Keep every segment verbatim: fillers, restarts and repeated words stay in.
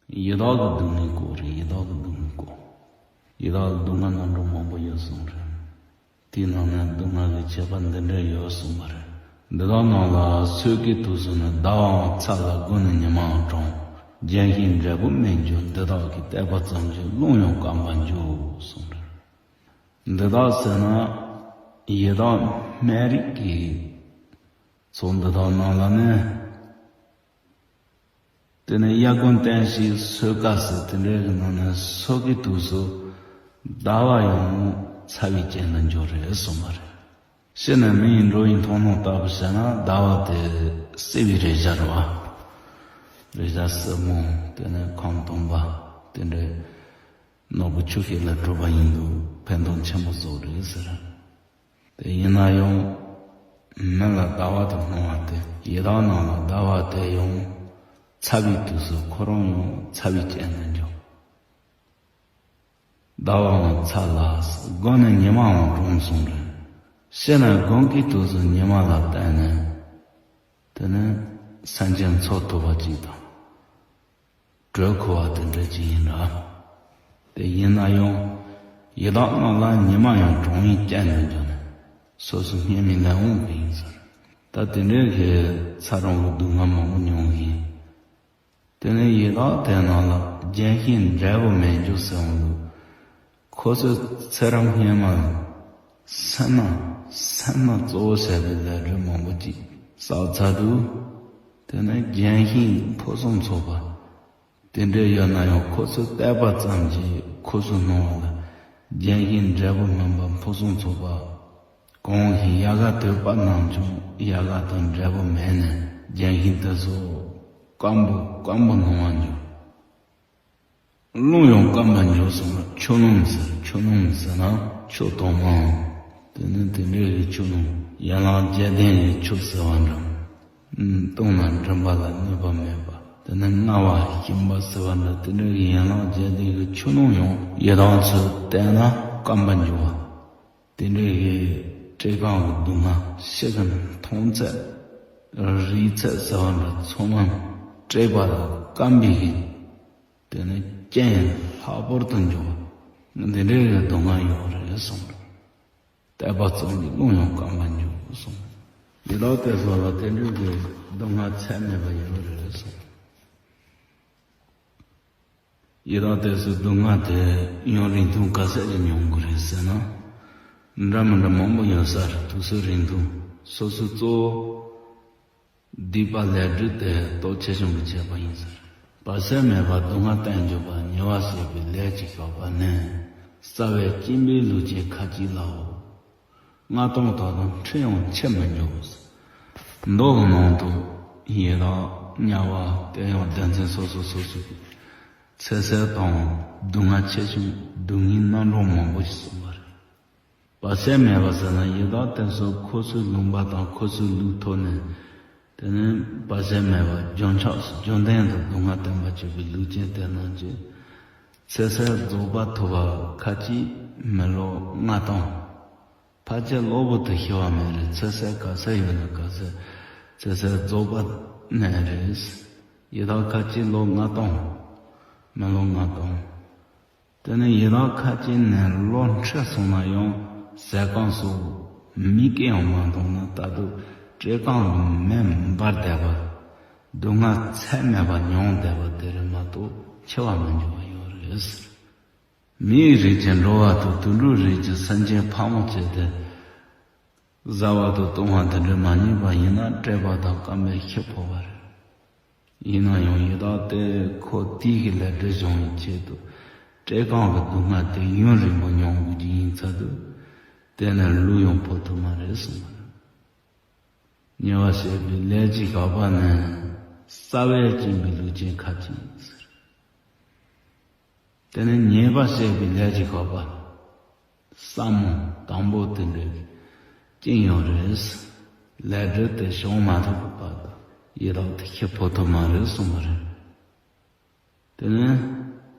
ཡི་དྭགས་ཀྱི་སྡུག་བསྔལ་སྐོར་རེད། ཡི་དྭགས་ཀྱི་སྡུག་བསྔལ་སྐོར། ཡི་དྭགས་ཀྱི་སྡུག་བསྔལ་རྣམ་གྲངས་མང་པོ་ཡོད་གསུངས་རེད། དེའི་ནང་ནས་སྡུག་བསྔལ་གྱི་ཁྱད་པར་འདི་འདྲ་ཡོད་གསུངས་པ་རེད། འདི་དག་རྣམས་ལ་སོས་ཀའི་དུས་སུ་ནི། ཟླ་བའང་ཚ་ལ་དགུན་ནི་ཉི་མའང་གྲང་། ལྗོན་ཤིང་འབྲས་བུ་མེད་འགྱུར། འདི་དག་གིས་བལྟས་པ་ཙམ་གྱིས། རླུང་ཡང་སྐམ་པར་འགྱུར་གསུངས་རེད། འདི་དག་ཟེར་ན་ཡི་དྭགས་སྨད་རིགས་ཀྱི་ཚོགས་འདི་དག་རྣམས་ལ་ནི། དེ་ནས་དབྱར་དགུན་སྟོན་དཔྱིད་སོས་ཀ་ཟེར་དེ་འདྲའི་གི་ནང་ནས་སོས་ཀའི་དུས་སུ་ཟླ་བ་ཡང་ཚ་བའི་རྐྱེན་དུ་འགྱུར་རེད་གསུངས་པ་རེད། ཕྱི་ནས་མི་ཡི་འགྲོ་བའི་མཐོང་སྣང་ལྟ་བུ་བྱས་ན་ཟླ་བ་དེ་བསིལ་བའི་རེག་བྱ་རེད་བ། རེག་བྱ་བསིལ་མོ། དེ་ནས་ཁམས་སྟོང་པ། དེ་འདྲའི་ནོར་བུ་ཆུ་ཤེལ་ལས་གྲུབ་པ་ཡིན་དུས་ཕན་ཐོགས་ཆེན་པོ་བཟོ་རེད་ཟེར། དེ་ཡིན་ན་ཡང་མི་ལ་ཟླ་བ་དེ་སྣང་བ་དེ། ཡི་དྭགས་རྣམས་ལ་ཟླ་བ་དེ་ཡང་ཚ་བའི་དུས་སུ་ཁོ་རང་ཡང་ཚ་བའི་རྐྱེན་དུ་འགྱུར། ཟླ་བའང་ཚ་ལ། དགུན་ནི་ཉི་མའང་གྲང་གསུངས་རེད། ཕྱི་ནས་དགུན་གྱི་དུས་སུ་ཉི་མ་ལ་བལྟས་ནས། དེ་ནི་སེམས་ཅན་འཚོ་ཐུབ་པ་ཅིག་དང་། དྲོད་ཁོལ་བ་དེ་འདྲ་ཅིག་ཡིན་འདྲ། དེ་ཡིན་ན་ཡང་ཡི་དྭགས་རྣམས་ལ་ཉི་མ་ཡང་གྲང་བའི་རྐྱེན་དུ་འགྱུར་ནས་སོ་སོ་སྔོན་མའི་ལས་དབང་གིས་ཡིན་ཟེར། ད་དེ་འདྲའི་གི་ཚ་གྲང་གི་སྡུག་བསྔལ་མང་པོ་མྱོང་གི་ཡིན། དེ་ནས་ཡི་དྭགས་དེ་རྣམས་ལ་ལྗོན་ཤིང་འབྲས་བུ་མེད་འགྱུར་ཟེར་འོང་དུས། ཁོ་ཚོས་ཚེ་རབས་སྔོན་མ་སེར་སྣ་སེར་སྣ་གཙོ་བོ་བྱས་པའི་ལས་སྒྲིབ་མང་པོ་ཅིག་བསགས་ཚར་དུས། དེ་ནས་ལྗོན་ཤིང་ཕུན་སུམ་ཚོགས་པ་དེ་འདྲ་ཡོད་ན་ཡང་ཁོ་ཚོས་བལྟས་པ་ཙམ་གྱིས་ཁོ་ཚོའི་སྣང་བ་ལ་ལྗོན་ཤིང་འབྲས་བུ་སྨིན་པ་ཕུན་སུམ་ཚོགས་པ། གང་ཞིག་ཡལ་ག་དོད་པ་རྣམས་ཀྱང་ཡལ་ག་དང་འབྲས་བུ་མེད་ནས་ལྗོན་ཤིང་དེ་ཚོ་སྐམ་པོ་སྐམ་པོ་སྣང་བ་འགྱུར། རླུང་ཡང་སྐམ་པར་འགྱུར་གསུངས་པ། ཆུ་རླུང་ཟེར། ཆུ་རླུང་ཟེར་ན་ཆུ་དྭངས་མ། དེ་ནི་དེ་འདྲའི་གི་ཆུ་རླུང་ཡན་ལག་བརྒྱད་ལྡན་གྱི་ཆུ་ཟེར་བ་འདྲ། ཨུམ། བཏུང་ན་མགྲིན་པ་ལ་གནོད་པ་མེད་པ། དེ་ནི་མངར་བ་ཞིམ་པ་ཟེར་བ་འདྲ། དེ་འདྲའི་གི་ཡན་ལག་བརྒྱད་ལྡན་གྱི་ཆུ་རླུང་ཡང་ཡི་དྭགས་ཚོས་བལྟས་ན་སྐམ་པར་འགྱུར་བ། དེ་འདྲའི་གི་བཀྲེས་སྐོམ་གྱི་སྡུག་བསྔལ་ཕྱི་གི་མཐོང་ཚད་རེག་ཚད་ཟེར་བ་འདྲ་ཚང་མ་བཀྲེས་པ་དང་སྐམ་པའི་གི་དེ་ནི་རྐྱེན་ལྷག་པར་དུ་འགྱུར་བ། འདི་འདྲའི་གི་སྡུག་བསྔལ་ཡོད་རེད་གསུངས། བལྟས་པ་ཙམ་གྱིས་རླུང་ཡང་སྐམ་པར་འགྱུར་གསུངས། ཡི་དྭགས་དེ་ཚོ་ལ་དེ་འདྲའི་གི་སྡུག་བསྔལ་ཚད་མེད་པ་ཡོད་རེད་གསུངས། ཡི་དྭགས་དེ་ཚོའི་སྡུག་བསྔལ་དེ་ཡུན་རིང་ཐུང་ག་ཚད་ཅིག་མྱོང་གི་རེད་ཟེར་ན། འདྲ་མི་འདྲ་མང་པོ་ཡོད་ས་རེད། དུས་ཚོད་རིང་ཐུང་། སོ་སོའི་གཙོ་བོ་སྡིག་པ་ལས་སྒྲིབ་དེ་སྟོབས་ཆེ་ཆུང་གིས་བྱས་པ་ཡིན་ས་རེད། བར་ཆད་མེད་པར་སྡུག་བསྔལ་བསྟན་གྱུར་པ། ཉེ་བར་བཤད་པའི་ལས་ཀྱིས་ཞོགས་པ་ནི། རྩ་བས་གཅིན་པའི་ལུས་ཅན་ཁ་ཅིག་ལའོ། མངར་གཏོང་དག་དང་ཁྲི་ཡང་ཆེར་མི་འགྱུར། མདོ་གི་ནང་དུ་ཡི་དྭགས་དམྱལ་བ་དེ་ཡང་སྡེ་ཚན་སོ་སོ་སོ་སོ་གི་ཚེ་ཟད་དང་སྡུག་བསྔལ་ཆེ་ཆུང་སྡུག་བསྔལ་རྣམ་གྲངས་མང་པོ་ཞིག་གསུངས་པ་རེད། བར་ཆད་མེད་པ་ཟེར་ན་ཡི་དྭགས་དེ་ཚོ་ཁོ་ཚོའི་ལུང་པ་དང་ཁོ་ཚོའི་ལུགས་ཐོག་ནས། དེ་ནས་བར་ཆད་མེད་པ་རྒྱུན་ཆགས་སུ་རྒྱུན་ལྡན་དུ་སྡུག་བསྔལ་བསྟན་པར་གྱུར་པའི་ལུས་ཅན་དེ་རྣམས་ཀྱིས་ཚེ་ཟད་རྫོགས་པ་ཐོབ་པ་ཁ་ཅིག་མི་ལོ་ལྔ་སྟོང་། ཕལ་ཆེར་གློ་བུར་དུ་ཤི་བ་མེད་རེད། ཚེ་ཟད་ག་ཚད་ཡོད་ན་ག་ཚད་ཚེ་ཟད་རྫོགས་པ་མེད་རེད། ཡི་དྭགས་ཁ་ཅིག་ལོ་ལྔ་སྟོང་། མི་ལོ་ལྔ་སྟོང་། དེ་ནས་ཡི་དྭགས་ཁ་ཅིག་ནས་ལོ་ཁྲི་སོང་ན་ཡང་ཟས་སྐོམ་སོགས་མིག་གིས་ཡང་མ་མཐོང་ན་ད་དུང་བཀྲེས་སྐོམ་གྱི་མེ་འབར་བསྡད་པ། སྡུག་བསྔལ་ཚད་མེད་པ་མྱོང་བསྡད་པ་དེ་རེད་མ་གཏོགས་འཆི་བ་མི་འགྱུར་བ་ཡོད་རེད་ཟེར། མིའི་རིགས་ཀྱི་འགྲོ་བ་དང་དུད་འགྲོའི་རིགས་ཀྱི་སེམས་ཅན་ཕག་མོ་བཅས་ཏེ། བཟའ་བ་དང་བཏུང་བ་དེ་འདྲ་མ་རྙེད་པ་ཡིན་ན་བཀྲེས་པ་དང་སྐམ་པས་ཤི་འཕོ་བ་རེད། ཡིན་ན་ཡང་ཡི་དྭགས་དེ་ཁོ་དུས་ཀྱི་ལས་སྒྲིབ་སྦྱོང་བའི་ཆེད་དུ་བཀྲེས་སྐོམ་གྱི་སྡུག་བསྔལ་དེ་ཡུན་རིང་པོ་མྱོང་དགོས་ཀྱི་ཡིན་ཚར་དུས། དེ་ནས་ལུས་ཡང་འཕོ་ཐུབ་མ་རེད་གསུངས་པ་རེད། ཉེ་བར་བཤད་པའི་ལས་ཀྱིས་ཞོགས་པ་ནི། རྩ་བས་གཅིན་པའི་ལུས་ཅན་ཁ་ཅིག་ཟེར། དེ་ནས་ཉེ་བར་བཤད་པའི་ལས་ཀྱིས་ཞོགས་པ། ས་མོ་དང་པོ་དེ་འདྲའི་གཅིན་ཡོད་རེད། ལས་སྒྲིབ་དེ་བྱང་མ་ཐུབ་པའི་བར་དུ་ཡི་དྭགས་དེ་ཤི་འཕོ་ཐུབ་མ་རེད་གསུངས་པ་རེད། དེ་ནས་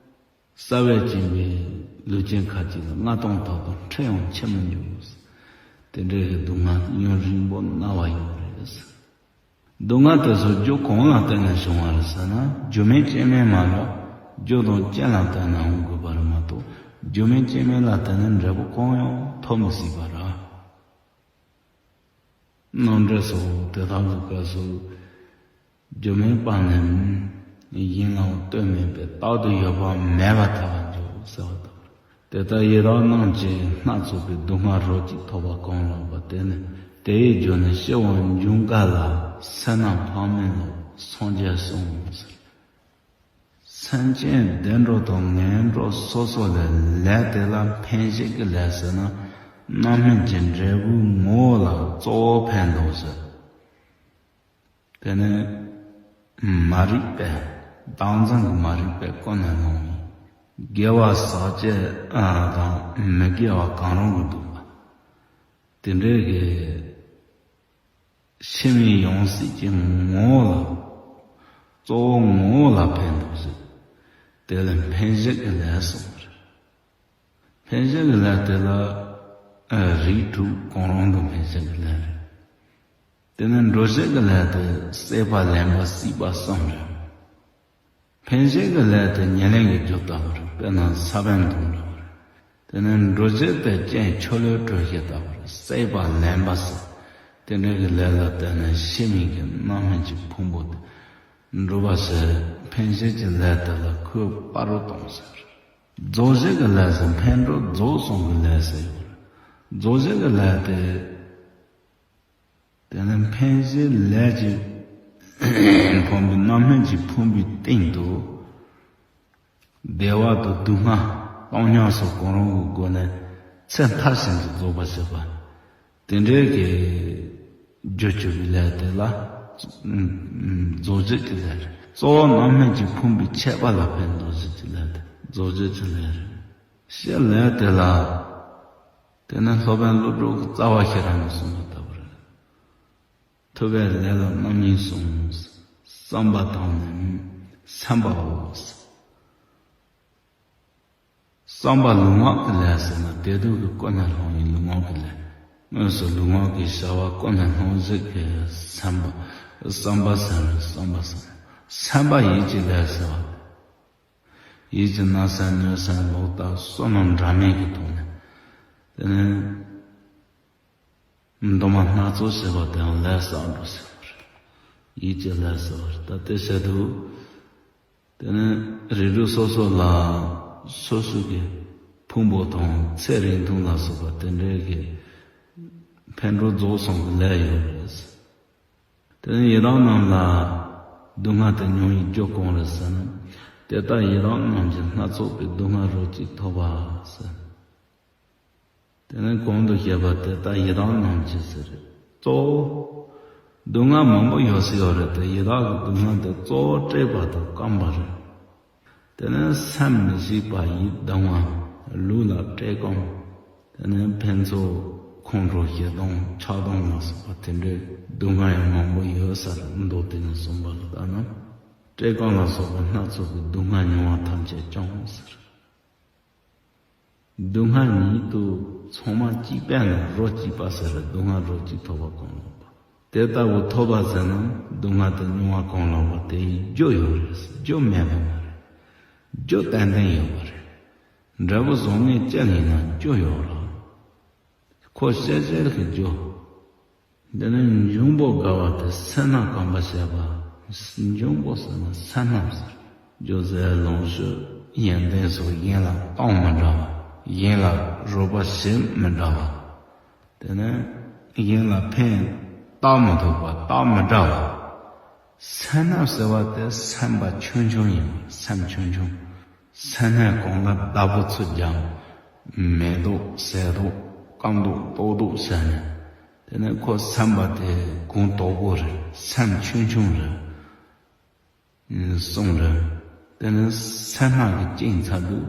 རྩ་བས་གཅིན་པའི་ལུས་ཅན་ཁ་ཅིག་ལ་མངར་གཏོང་དག་དང་ཁྲི་ཡང་ཆེར་མི་འགྱུར། དེ་འདྲའི་སྡུག་བསྔལ་ཡུན་རིང་པོ་མནར་བ་ཡོད་རེད། སྡུག་བསྔལ་དེ་ཚོ་རྒྱུ་གང་ལ་བརྟེན་ནས་བྱུང་བ་རེད་ཟེར་ན། རྒྱུ་མེད་རྐྱེན་མེད་མ་གཏོགས་ རྒྱུ་དང་རྐྱེན་ལ་བརྟེན་ནས་འོང་དགོས་པ་རེད་མ་གཏོགས། རྒྱུ་མེད་རྐྱེན་མེད་ལ་བརྟེན་ནས་འབྲས་བུ་གང་ཡང་ཐོབ་མི་སྲིད་པ་རེད། རྣམ་འགྲེལ་སོགས་དེ་དག་གི་སྐབས་སུ། རྒྱུ་མེད་པ་ནི་ཡིན་ལའང་ལྟོས་མེད་པས། རྟག་ཏུ་ཡོད་པ་མེད་པར་ཐལ་བར་འགྱུར་ཟེར་བ་དང་། དེ་ལྟར་ཡི་དྭགས་རྣམས་ཀྱིས་སྣ་ཚོགས་པའི་སྡུག་བསྔལ་རོ་གཅིག་ཐོབ་པ་གང་ལགས་པ། དེ་ནི་དེ་ཡི་རྒྱུ་ནི་ཤི་བ་འབྱུང་འགག་ལ། སེར་སྣ་ཕག་མོའི་ལུགས་སངས་རྒྱས་གསུངས་ཟེར། སེམས་ཅན་བདེ་འགྲོ་དང་ངན་འགྲོ་སོ་སོ་ལས། ལས་དེ་ལ་འཕེན་བྱེད་ཀྱི་ལས་ཟེར་ན། རྣམ་སྨིན་གྱི་འབྲས་བུའི་ངོ་བོ་ལ་གཙོ་བོ་ཕན་འདོགས་ཟེར། དེ་ནི་མ་རིག་པས། བདག་འཛིན་གྱི་མ་རིག་པས་ཀུན་ནས་བསླངས་པའི་དགེ་བ་ཟག་བཅས་དང་མི་དགེ་བ་གང་རུང་གིས་བསྡུས་པ། དེ་འདྲའི་གི་ཕྱི་མའི་ཡང་སྲིད་ཀྱི་ངོ་བོ་ལ། གཙོ་བོ་ངོ་བོ་ལ་ཕན་འདོགས་ཟེར། དེ་ལ་འཕེན་བྱེད་ཀྱི་ལས་གསུངས་པ་རེད། འཕེན་བྱེད་ཀྱི་ལས་དེ་ལ་རིགས་དྲུག་གང་རུང་གི་འཕེན་བྱེད་ཀྱི་ལས་རེད། དེ་ནས་འགྲོ་བྱེད་ཀྱི་ལས་དེ་བསད་པ་ལེན་པ་གསོད་པ་གསུམ་རེད། འཕེན་བྱེད་ཀྱི་ལས་དེ་ཉེར་ལེན་གྱི་རྒྱུ་ལྟ་བུ་རེད། དཔེར་ན་ས་བོན་དང་འདྲ་བ་རེད། དེ་ནས་འགྲོ་བྱེད་དེ་རྐྱེན་ཆུ་ལོག་དྲོད་སྐྱེད་ལྟ་བུ་རེད། བསད་པ་ལེན་པ་ཟེར། དེ་འདྲ་གི་ལས་ལ་བརྟེན་ནས་ཕྱི་མའི་གི་རྣམ་སྨིན་གྱི་ཕུང་པོ་དེ་འགྲུབ་པ་ཟེར། འཕེན་བྱེད་ཀྱི་ལས་དེ་ལ་ཁོའི་བར་རུ་གཏོང་ཟེར། རྫོགས་བྱེད་ཀྱི་ལས་ཟེར། འཕེན་གྲོལ་རྫོགས་གསུམ་གྱི་ལས་ཟེར་ཡོད་རེད། རྫོགས་བྱེད་ཀྱི་ལས་དེ། དེ་ནི་འཕེན་བྱེད་ལས་ཀྱིས་ཕོངས་པའི་རྣམ་སྨིན་གྱི་ཕུང་པོའི་སྟེང་དུ། བདེ་བ་དང་སྡུག་བསྔལ་བཏང་སྙོམས་སོགས་གང་རུང་གི་སྒོ་ནས་ཚད་མཐར་ཕྱིན་ཅིང་རྫོགས་པར་བྱེད་པ། དེ་འདྲའི་གི་རྒྱུ་བཅུ་པའི་ལས་དེ་ལ་རྫོགས་བྱེད་ཀྱི་ལས་རེད། གཙོ་བོ་རྣམ་སྨིན་གྱི་ཕུང་པོའི་ཆད་པ་ལ་ཕན་འདོགས་བྱེད་ཀྱི་ལས་དེ་རྫོགས་བྱེད་ཀྱི་ལས་རེད། ཕྱི་ལས་དེ་ལ། དེ་ནི་སློབ་དཔོན་ཀླུ་སྒྲུབ་ཀྱི་རྩ་བ་ཤེས་རབ་ནས་གསུངས་པ་ལྟ་བུ་རེད། ཐུབ་པའི་ལས་ལ་རྣམ་སྨིན་གསུམ། བསམ་པ་དང་ནི་སེམས་པའོ། བསམ་པ་ལུས་ངག་གི་ལས་ཟེར་ན་བདེ་སྡུག་གི་ཀུན་ནས་བསླང་བའི་ལུས་ངག་གི་ལས། དངོས་སུ་ལུས་ངག་གི་བྱ་བ་ཀུན་ནས་བསླང་བྱེད་ཀྱི་བསམ་པ། བསམ་པ་ཟེར་ན་བསམ་པ་ཟེར་ན། སེམས་པ་ཡིད་ཀྱི་ལས་ཟེར་བ། ཡིད་ཀྱི་ན་སེམས་གནོད་སེམས་ལོག་ལྟ་བསོད་ནམས་འདྲ་མིན་གྱི་ཐོག་ནས། དེ་ནས་འདུན་མ་སྣ་ཚོགས་བྱེད་པ་དེའང་ལས་བསགས་འགྲོ་ཟེར་བ་རེད། ཡིད་ཀྱི་ལས་བསགས་པ་རེད། ད་དེ་བྱེད་དུས། དེ་ནས་རིགས་དྲུག་སོ་སོ་ལ་སོ་སོ་གི་ཕུང་པོ་དང་ཚེ་རིང་ཐུང་ལ་སོགས་པ་དེ་འདྲའི་གི་འཕེན་གྲོལ་རྫོགས་གསུམ་གྱི་ལས་ཡོད་རེད། དེ་ནས་ཡི་དྭགས་རྣམས་ལ་སྡུག་བསྔལ་དེ་མྱོང་བའི་རྒྱུ་གང་རེད་ཟེར་ན། དེ་ལྟར་ཡི་དྭགས་རྣམས་ཀྱིས་སྣ་ཚོགས་པའི་སྡུག་བསྔལ་རོ་གཅིག་ཐོབ་པ་ཟེར། དེ་ནས་གོང་དུ་བཤད་པ་དེ་ལྟར་ཡི་དྭགས་རྣམས་ཀྱིས་ཟེར། གཙོ་བོ། སྡུག་བསྔལ་མང་པོ་ཡོད་ས་ཡོད་རེད་དེ། ཡི་དྭགས་ཀྱི་སྡུག་བསྔལ་དེ་གཙོ་བོ་བཀྲེས་པ་དང་སྐོམ་པ་རེད། དེ་ནས་སེམས་མི་ཤེས་པ་ཡིད་གདུང་བ། ལུས་ལ་བཀྲེས་སྐོམ། དེ་ནས་ཕུན་ཚོགས་ཁོང་ཁྲོ་ཞེ་སྡང་ཆགས་སྡང་ལ་སོགས་པ་དེ་འདྲའི་སྡུག་བསྔལ་ཡང་མང་པོ་ཡོད་ས་རེད། མདོ་དེ་ནས་གསུངས་པ་ལ་ལྟ་ན། བཀྲེས་སྐོམ་ལ་སོགས་པ་སྣ་ཚོགས་པའི་སྡུག་བསྔལ་མྱོང་བ་ཐམས་ཅད་ཀྱང་ཟེར། སྡུག་བསྔལ་ཉིད་དུ་ཚང་མ་གཅིག་པས་ན་རོ་གཅིག་པ་ཟེར། སྡུག་བསྔལ་རོ་གཅིག་ཐོབ་པ་གང་ལགས་པ། དེ་ལྟ་བུ་ཐོབ་པ་ཟེར་ན་སྡུག་བསྔལ་དེ་མྱོང་བ་གང་ལགས་པ་དེ་ཡི་རྒྱུ་ཡོད་རེད། རྒྱུ་མེད་པ་མ་རེད། རྒྱུ་ཏན་ཏན་ཡོད་པ་རེད། འབྲས་བུ་བཟང་ངན་ཅི་ལ་ཡིན་ན་རྒྱུ་ཡོད་རེད། ཁོ་ཤེས་བྱེད་ཀྱི་རྒྱུ། འདི་ནི་འབྱུང་པོ་དགའ་བ་སྟེ་སེར་སྣ་སྐམ་པ་བྱེད་པ། འབྱུང་པོ་ཟེར་ན་སེར་སྣ་ཟེར། སྒྱུ་རྩལ་ལོངས་སྤྱོད་ཡོན་ཏན་སོགས་གཞན་ལ་གཏོང་མི་འདྲ་བ། གཞན་ལ་རོགས་པ་བྱེད་མི་འདྲ་བ། དེ་ནས་གཞན་ལ་ཕན་བཏགས་མི་ཐུབ་པ། བཏགས་མི་འདྲ་བ། སེར་སྣ་ཟེར་བ་དེ་སེམས་པ་ཆུང་ཆུང་ཡིན་པ། སེམས་ཆུང་ཆུང་། སེར་སྣའི་གང་ལ་བདག་པོ་ཚུལ་རྒྱག་མེ་ཏོག་ཟས་ཏོག་སྐམ་ཏོག་ཏོག་ཏོག་ཟེར་ནས། དེ་ནས་ཁོ་སེམས་པ་དེ་གོང་དོག་པོ་རེད། སེམས་ཆུང་ཆུང་རེད། གསུང་རེད། དེ་ནས་སེར་སྣ་གི་རྐྱེན་ཚ་དུས་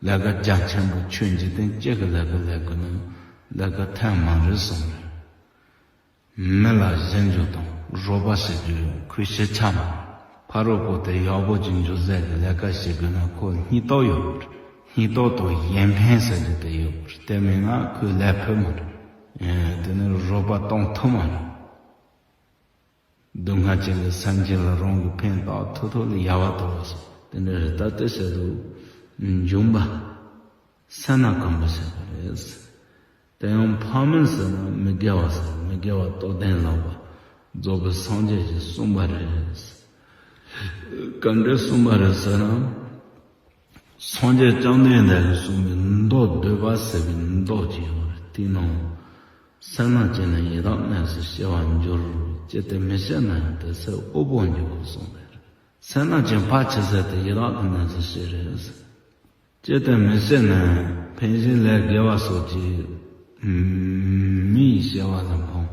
ལས་ཀ་རྒྱ་ཆེན་པོ་ཆོས་འཇིག་རྟེན་སྤྱི་གི་ལས་ཀ་ལས་དགོས་ན་ལས་ཀ་ཐབས་མ་རེད་གསུང་རེད། མི་ལ་གཞན་འཇོག་དང་རོགས་པ་བྱེད་རྒྱུ་ཡང་ཁོའི་གཞི་ཆགས་མ་རེད། ཕ་རོལ་པོ་དེ་ཡག་པོ་ཅིག་འཇོག་ཟེར་གི་ལས་ཀ་བྱེད་དགོས་ན་ཁོ་སྙིང་སྟོབས་ཡོད་པ་རེད། སྙིང་སྟོབས་དང་གཞན་ཕན་ཟེར་རྒྱུ་དེ་ཡོད་པ་རེད། དེ་མེད་ན་ཁོས་ལས་ཕོད་མ་རེད། དེ་ནས་རོགས་པ་གཏོང་ཐུབ་མ་རེད། སྡུག་བསྔལ་ཅན་གྱི་སེམས་ཅན་ལ་རང་གི་ཕན་བཏགས་ཐུབ་ཐུབ་ལ་ཡལ་བ་དོར་བ་སོགས། དེ་འདྲ་རེད། ད་དེ་བྱས་དུས་འཇོམས་པ། སེར་སྣ་སྐམ་པོ་བྱས་པ་རེད། དེ་ཡང་ཕག་མོ་ཟེར་ན་མི་དགེ་བ་ཟེར། མི་དགེ་བ་རྟོགས་ལྡན་ལགས་པ་རྫོགས་པའི་སངས་རྒྱས་ཀྱིས་གསུངས་པ་རེད། ག་འདྲས་གསུངས་པ་རེད་ཟེར་ན། སངས་རྒྱས་བཅོམ་ལྡན་འདས་ཀྱིས་གསུངས་པའི་མདོ་སྡུད་པ་ཟེར་བའི་མདོ་ཅིག་ཡོད་རེད། དེའི་ནང་སེར་སྣ་ཅན་ནི་ཡི་དྭགས་གནས་སུ་སྐྱེ་བར་འགྱུར། ཅི་སྟེ་མི་ཤེས་ན་ཡང་དེ་ཚེ་དབུལ་པོར་འགྱུར་གསུངས་པ་རེད། སེར་སྣ་ཅན་ཕལ་ཆེ་ས་དེ་ཡི་དྭགས་ཀྱི་གནས་སུ་སྐྱེ་རེད། ཅི་སྟེ་མི་ཤེས་ན་ཡང་ཕན་ཞིང་ལས་དགེ་བ་སོགས་ཀྱིས་མི་ཡི་སྐྱེ་བ་ལ་ཕོངས།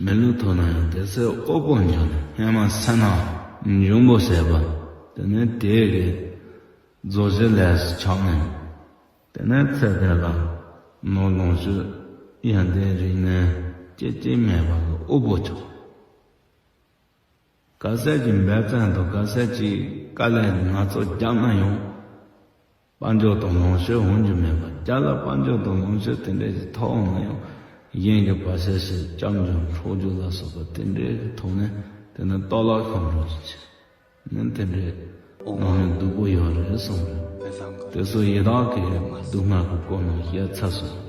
མི་ལུས་ཐོབ་ན་ཡང་དེ་ཚེ་དབུལ་པོར་འགྱུར་ནས། སྔོན་མ་སེར་སྣ་འཇོམས་པོ་བྱས་པ་དེ་ནས་དེ་གི་རྫོགས་བྱེད་ལས་སུ་ཆགས་ནས། དེ་ནས་ཚེ་དེ་ལ་ནོར་ལོངས་སྤྱོད་ཡོན་ཏན་རིག་གནས་ཅི་ཅི་མེད་པ་གི་དབུལ་པོ་ཆགས། ག་ཚད་ཀྱི་འབད་བརྩོན་དང་ག་ཚད་ཀྱི་དཀའ་ལས་སྣ་ཚོགས་བརྒྱབ་ན་ཡང་། དཔལ་འབྱོར་དང་ལོངས་སྤྱོད་འོང་རྒྱུ་མེད་པ། རྒྱ་ལ་དཔལ་འབྱོར་དང་ལོངས་སྤྱོད་དེ་འདྲ་ཞིག་ཐོབ་འོང་ན་ཡང་། གཞན་གྱི་བར་ཆད་བྱས་སྐྱབས་འཇུག་འཕྲོག་རྒྱུ་ལ་སོགས་པ་དེ་འདྲའི་ཐོག་ནས་དེ་ནི་སྟོད་ལྭ་ཤོར་འགྲོ་བཞིན་བྱས། ནི་དེ་འདྲའི་སྣང་བའི་སྡུག་པོ་ཡོད་རེད་གསུངས་རེད། དེ་ཚོ་ཡི་དྭགས་ཀྱི་སྡུག་བསྔལ་གྱི་སྐོར་ནང་བཤད་ཚར་སོང་།